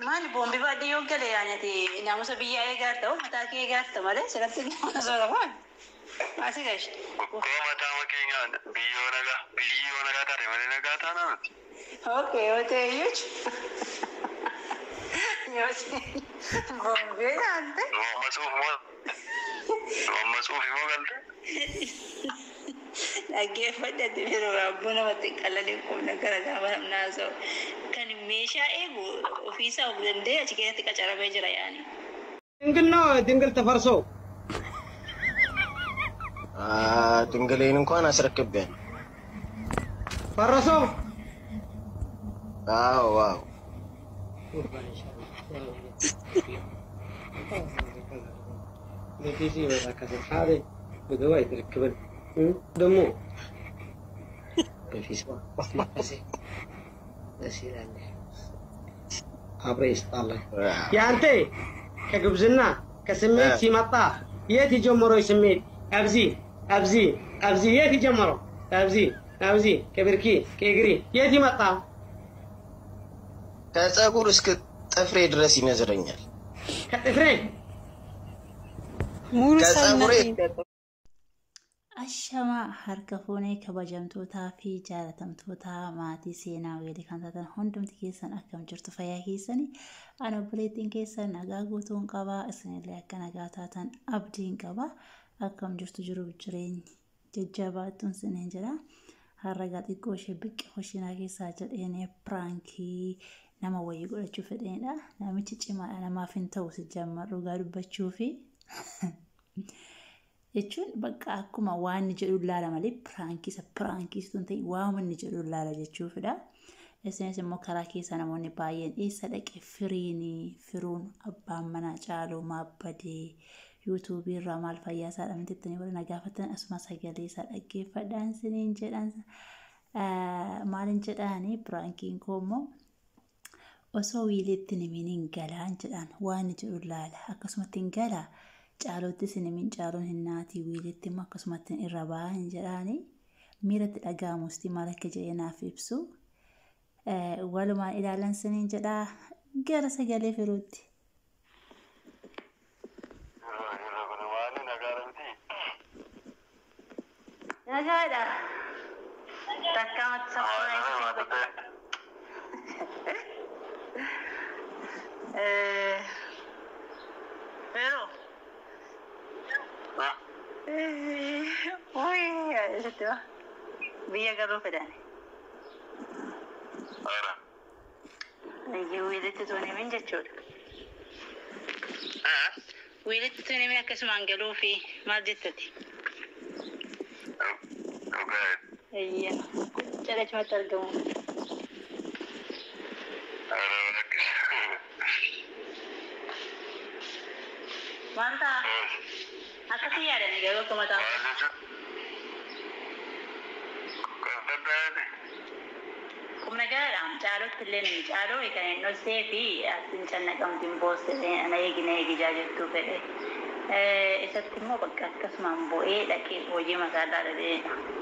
Maali boombii baadhee yoo gale yaani ati naamusa biyyaa eegaarta hoo mataa kee eegaarta malee sirratti naamusa lafaan. Maasi gashi. Koo mataa keenyaan biyyoo nagaa biyyoo nagaa taate malee nagaa taanaa miti. Okay, yoo ta'e iyyuu yoo ta'e boombii nyaante. Nu ammasuuf moo nu ammasuuf immoo galte. Dhaggeeffadhati yeroo rabbuu namatti qalanii qubna gara gaafa namni haasa'u. Kan meeshaa eegu ofiisaa of danda'ee achi keessatti qacaramee jira yaani. ድንግል ነው ድንግል ተፈርሶ ድንግሌን እንኳን አስረክቤያለሁ። ፈረሶ። አዎ አዎ። ደግሞ አብሬ ይስጣለን። የአንተ ከግብዝና ከስሜት ሲመጣ የት የጀመረው ስሜት? አብዚ አብዚ አብዚ የት የጀመረው? አብዚ አብዚ ከብርኪ ከእግሪ የት ይመጣ? ከፀጉር እስከ ጥፍሬ ድረስ ይነዝረኛል። ከጥፍሬ ሙሉ ከፀጉሬ ሰውነቴ Ashamaa harka fuunee kabajamtootaa fi jaalatamtoota maatii seenaa weelii kan taatan hundumti keessan akkam jirtu fayyaa keessanii ani obboleettiin keessan nagaa guutuun qabaa isinillee akka nagaa taatan abdiin qaba akkam jirtu jiruuf jireenyi jajjabaattuun isiniin jedha har'a gaa xiqqoo ishee biqqi hoshinaa keessaa jedheen piraankii nama wayii godhachuu fedheenidha namichi cimaadha namaaf hin ta'u si jammar dhugaa dubbachuu fi jechuun bakka akkuma waan inni jedhu ilaala malee piraankii isa piraankii sun ta'e waan inni jedhu ilaala jechuufidha. Isinis immoo karaa keessa namoonni baay'een eessa dhaqe firiin firuun abbaan manaa caaluu maabbadee yuutuubii irraa maal fayyaa isaa dhabne jettanii warra na gaafatan asuma sagalee isaa dhaggeeffadhaan isiniin jedhan maalin jedhaani piraankiin koo immoo osoo wiilitti nimiin hin galaan jedhaan waan inni jedhu ilaala akkasumatti hin galaa. Caalootti isinimin caaloon hin naati wiilitti immoo akkasumatti irra ba'aa hin jedhaani miiratti dhaga'amusti maal akka jedhee naaf ibsu walumaan ilaalan siniin jedhaa gara sagalee firuutti. Yeroo kun waan nagaa miti. Nagaadha. Takkaamatti Maal ta'e? Yeroo. Uy, biyya galuu fedhan. Ara. Wiilitti tun himin jechuudha. Wiilitti tun himin akkasumaan galuu fi maal jettati? Dhugaa. Ayya, calachumatti argamu. Ara rakkisa. Maal ta'a? Akkasii yaadani garuu akka mataa. Maal jechuudha? Kan danda'ani. Qubna gaariidhaan caalootti illee nami caaloo kan hin dhoksee fi asin cannaqamti hin boosse ana eegina eegijaa jettuu fedhe. Isatti immoo bakka akkasumaan bo'ee dhaqee hojii masaallaa dhadhee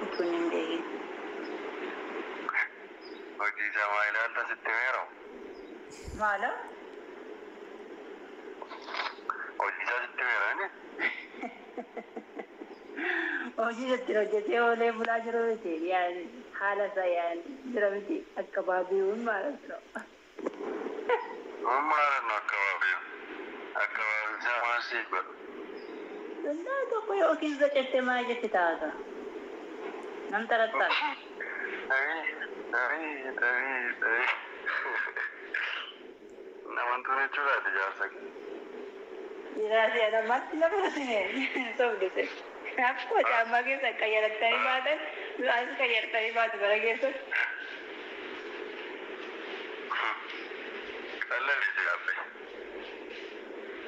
utuu hin beekin. Hojii isaa maa ilaalta sitti meeroo? Maaloo? Hojii isaa sitti meera inni? Hojii isatti hojjetee oolee bulaa jiru miti yaani haala isaa yaani jira miti akka baabiiwwan maal jiru. Maal nu akkabaabiyu? Akkabaabiyu isaa maal siif godhu? Sunnaa tokko yookiin zacattee maal jetti taata? Nam tarattaa. Tarii tarii tarii tarii. Namantuu jechuudha jaarsa kee. Jiraasi anammaatti nama sine sobduse. Akkuma caammaa keessa qayyarattanii baatan as qayyarattanii baatu bara keessatti. Qallalli si gaaffee.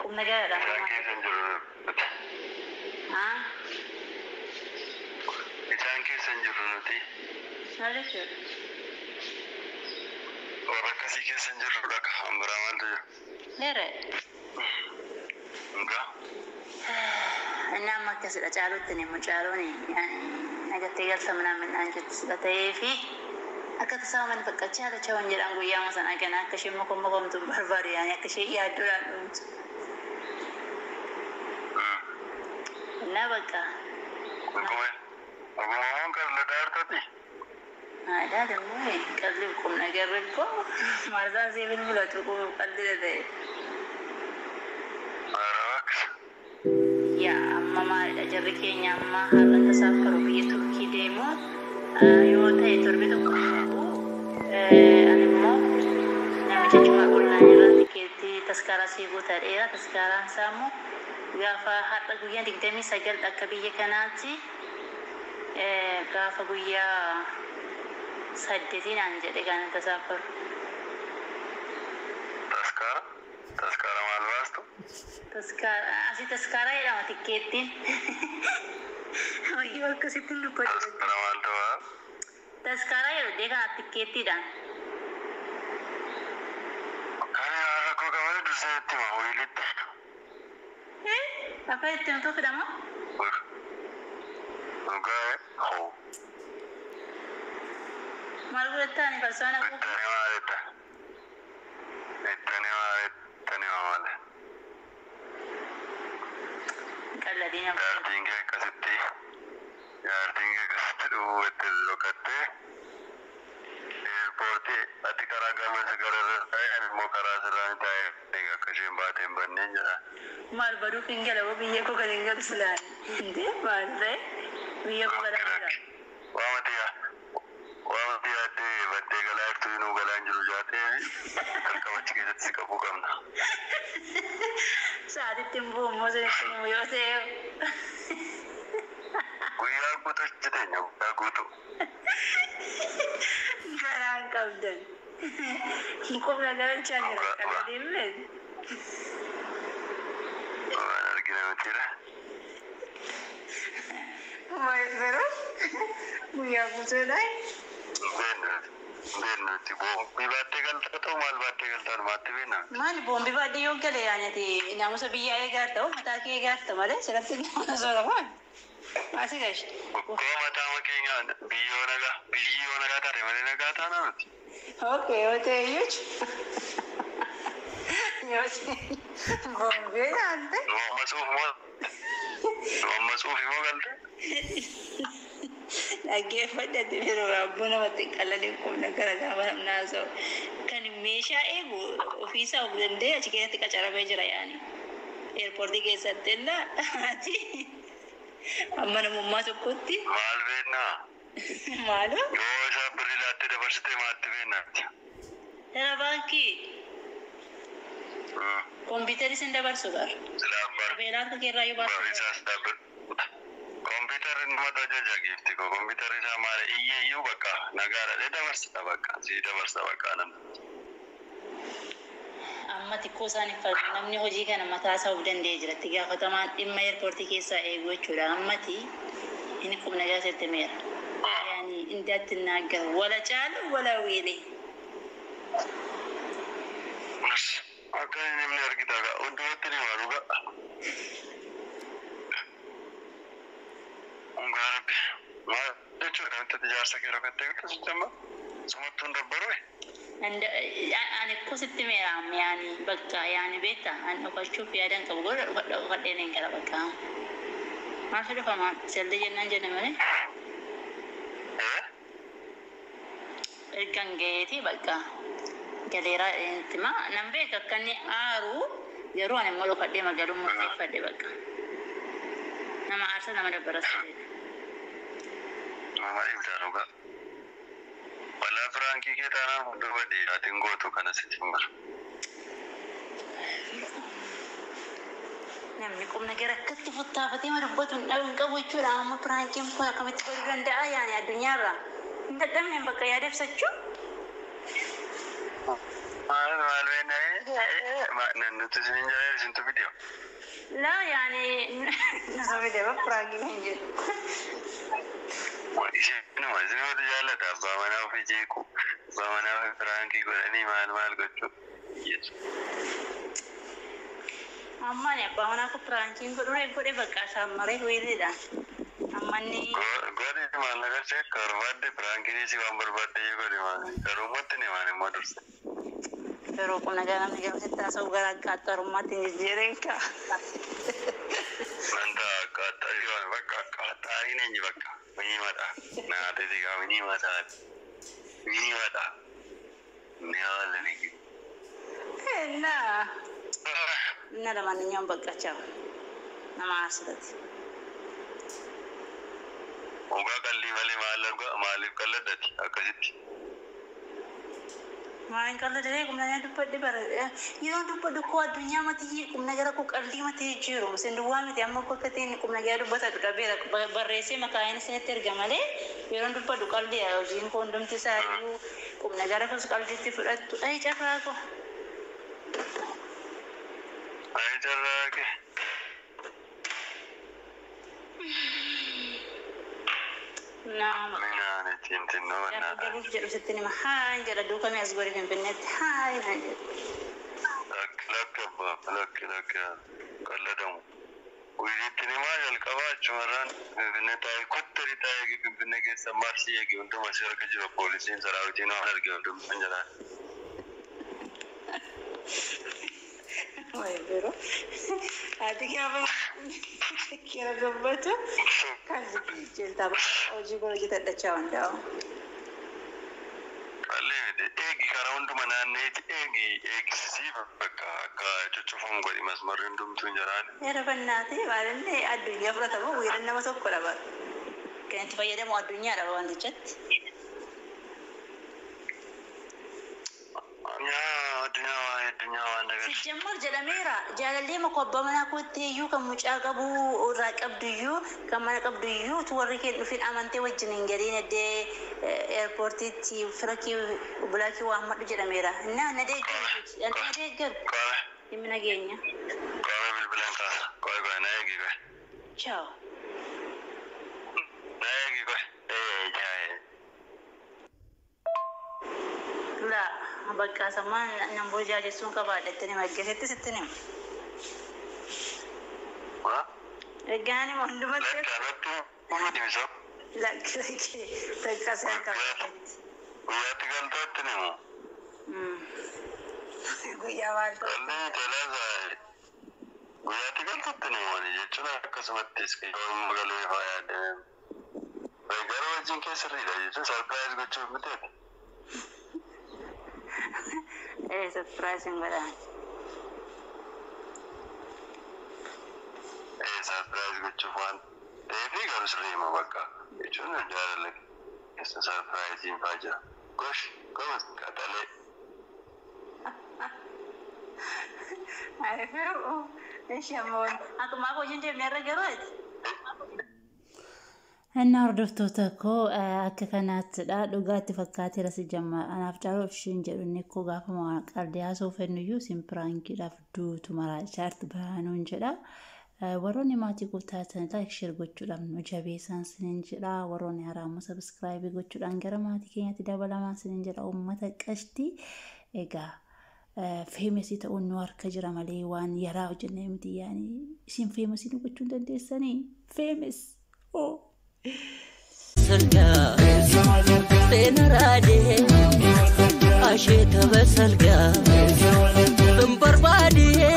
Qubna gaariidha. Isaan keessa hin jiru nuti. Isaan keessa hin jirru nuti. Maal jechuudha? Warra akkasii keessa hin jirru dhaqa. Hambiraa maaltu jira? Leere. Dhugaa. Inni amma akkasidha caalutti ni mucaaluun nagattee galta ምናምን naan jettu sila ta'ee fi Akka tasaa mana bakka haala chawan jedhaan guyyaa sana kana akka isheen mokommokomtu hin barbaadu yaani akka isheen yaadduudhaan dhumtu. Na bakka. Dhugumamuun kan ladaartati. Aadaa ደግሞ qalli ቁም ነገር እኮ ማርዛን ሴ bilbilatu qalli ta'e. ኧረ እባክሽ. Yaa amma maalidha jarri keenya amma har'a tasaafaru biyya Turkii deemu yoo ta'e torbe tokko ta'u ani immoo namicha cuma qullaan irraa tikeettii taskaaraa sii guutaa dheeraa taskaaraan isaa immoo gaafa har'a guyyaa 29 akka biyya kanaatti gaafa guyyaa 8 naan jedhe kan tasaafaru. Taskaara? Taskaara maal baastu? Taskaara asii taskaaraa jedhama tikeettiin. Wayyoo akkasitti hin dubbatu. Taskaara maal ta'aa? Taskaaraa yeroo dhee kana tikeettiidhaan. Kan rakkoo qabate dursee itti hima hoyiilitti. Akka itti himtuu fidama? Dhugaa hoo. Maal godhattaani farsaana Itti himaa jetta. Itti himaa itti hima malee. Qalladii nama. Jaartiin kee akkasitti jaartiin kee akkasitti dhufuu itti dhokattee eerpoortii ati karaa gamas gara irra taa'e ani immoo karaa sirraan taa'e egaa akka isheen baatee hin banneen jedha. Maal baduuf hin gala biyya koo kan hin galu silaan. Indee maal ta'e biyya koo galaa jira. Waamati yaa waamati yaaddee baddee galaa jirtu inuu galaa hin jiru jaatee jalqaba achi keessatti si qabuu qabna. Sa'aatitti hin bu'u immoo sinitti himu yoo ta'e. Guyyaa guutuu achi teenya guyyaa guutuu. Garaa hin qabdan. Qubna galchaa jira qalladii illee. Waan argina mitiidha. Maal garuu guyyaa guutuudhaan. Hin nuti boombii baattee galtaa ta'u maal baattee galtaa numaatti beekna. Maal boombii baadhee yoo gale yaanati naamusa biyyaa eegaarta hoo mataa kee eegaarta malee sirratti nama soorama. Maasi gashi. Koo mataa keenyaan biyyoo nagaa biyyoo nagaa taate malee nagaa taanaa nuti. Okay, yoo ta'e iyyuu yoo ta'e boombii nyaatte. Nu amma suuf moo nu amma suuf moo galte? Dhaggeeffadhatti yeroo rabbuu namatti qalanii qubna gara gaafa namni haasa'u. Kan meeshaa eegu ofiisaa of danda'e achi keessatti qacaramee jira yaani. Eerpoortii keessatti illaa ati amma namummaa tokkotti Maal beeknaa? maaloo Yoo isaa birrii laattee dabarsitee maatti beeknaati? Tara baankii kompiitarri sin dabarsu bar. Silaa bar Beelaa harka keerraa yoo baasu. barri isaas dabar. Kompiitarri nama ajaja giifti koo kompiitarri isaa maal iyyee iyyuu bakka nagaadha dee dabarsita bakka sii dabarsa bakka namni. Amma xiqqoo isaan hin falmu namni hojii kana mataa isaa of danda'ee jira. Itti gaafatamaan dhimma eerpoortii keessaa eegu jechuudha. Ammati inni qubna gaasette meera. Yaani እንዳትናገር ወላ caalu ወላ wiile. Akka inni namni argita gaa hundumatti ni maalu gaa. Dhugaa rabbi maal jechuudha namitti jaarsa kee dhokattee guddisitti amma sumattuu hin dabbaruu. Ani እኮ sitti meera yaani bakka yaani beekta ani dhokachuuf yaadan qabu godha dhokadheen hin gala bakka. Maal fedhufama selli jennaan jenne malee ergan gaheeti bakka galeeraa intima nan beeka akka inni aaru garuu ani immoo dhokadhee magaaluu murteeffadhe bakka. Nama aarsa nama dabbarasa. Nama dhibdaa dhugaa. Walaa firaankii kee taanaan fuuldura dhiiraatiin gootu kana si jimmara. Namni qubna gara akkatti futtaafatee ma dubbatu hin dhabu hin qabu jechuudha. Amma piraankiin kun akkamitti godhuu danda'a yaani addunyaarraa. Hin dadhabne bakka yaada ibsachuu. Maal maal beekna nuti isin hin jedhan isintu fideo. Laa yaani nasa fide ba piraankiin hin jedhu. Isinuma isinumatu jaallata abbaa manaa ofii jeequ abbaa manaa ofii firaankii godhanii maal maal gochuu. Amma ani abbaa manaa koo piraankiin godhuu godhe bakka isaan maree wiiliidha. Amma inni Godhi Maallaqa ishee akka barbaadde piraankiin si waan barbaadde yoo godhe maali? Garuumatti ni maali immoo durse. Yeroo qonna gara namni gaafa sitti haasa'u gara qaxxarummaatti hin jijjiirin kaa. Wanta qaxxarii waan bakka qaxxariin eenyu bakka mini mata naate si kaa mini mataa mini mata ni haala ni. እና እና ለማንኛውም በቃ ቻው። ነማስለት Dhugaa qallii malee maaliif qalladhati akkasitti? Waan qalladhee qubna dubbadhe bara yeroo dubbadhu koo addunyaa matii qubna gara koo qallii matii jiru isin duwwaa miti amma koo akka ta'in qubna gara dubbata dhabeera barreessee makaa'in isinitti erga malee yeroo dubbadhu qalbii hojiin koo hundumti isaa iyyuu qubna gara koos qalbiitti fudhattu ay carraa koo. Ay carraa kee. Naama. Minaan ittiin xinnoo Gaafa bannaadha. galuuf jedhu sitti nima haay jedha duukamee as godhe Finfinneetti haay naan jedhu. Lakki lakki abbaa lakki lakki qalladamu. Guyyiitti himaa jalqabaa achumarraan Finfinnee taa'ee kottari taa'ee Finfinnee keessa marsii eegi hunduma si harka jiru poolisiin saraawitiin waan arge hundumtuu jedhaan. Way biro. Ati gaafa kira dubbatu kan jilta hojii koo hojjetadhachaa hundaa'u. Qallee miti eegi karaa hunduma naanneeti eegi eegsisii bakka akka cuccufamu godhi masmarri hundumtuu jedhaan. Yeroo bannaati maalinni addunyaa fudhatamu guyyaan nama tokko dhaba. Kan itti fayyadamu addunyaa dhaba wantichatti. Yaa addunyaa waan addunyaa waan nagar. Sijjammar jedhameera jaalallee makoo abbaa manaa kootti iyyuu kan mucaa qabu irraa qabdu iyyuu kan mana qabdu iyyuu utuu warri kee dhufin amantee wajjin hin galiin eddee eerpoortiitti fira kee obbolaa kee waan madhu jedhameera. Innaa na deeggaru na deeggaru Qaame dhimmi nageenya. qaame bilbilaan kaasa qoy qoy na eegi qoy Ciao. na eegi qoy ee jaa'ee. La bakka sammaan nan burjaajessuun qabaadha itti nima eeggatetti sitti nima. Waa Eeggaan hima hundumatti lakki alatti humni dimisa lakki lakki takka isaan qabaadhetti. guyyaatti galtootti nimu. Guyyaa maal ta'u? Qallee jalaa guyyaatti galtootti nimu ani jechuun akkasumattis yoo galee faayaa deemee. Garuu wajjin keessarriidha jechuun sarpiraayiz gochuuf miteeti. Ee surprise hin godhaan. Ee sarpiraayiz gochuuf waan ta'eefi garuu sirrii hima bakka jechuun jaalala keessa sarpiraayiziin faa jira. Gosh goos qaxalee. Ay firuu ishee ammoo akkuma akka hojiin deemnee irra gabaati. Inni hordoftoota koo akka kanaattidha. Dhugaatti fakkaateera si jamma. Anaaf caaluu ishiin jedhu inni koo gaafa qalbii haasoo fennuyyuu isin piraankiidhaaf duutu maraachaa biraanuun jedha. Warroonni maatii koo taatan like share gochuudhaan nu jabeessaan sinin jedha. Warroonni haaraa subscribe gochuudhaan gara maatii keenyatti dabalamaan sinin jedha. Uummata qashti egaa feemesii ta'uun nu harka jira malee waan yaraa hojjennee miti yaani isin feemesii nu gochuu hin dandeessanii feemes oo. Salgaa seenaraadee asheeta basalgaa hin barbaadee.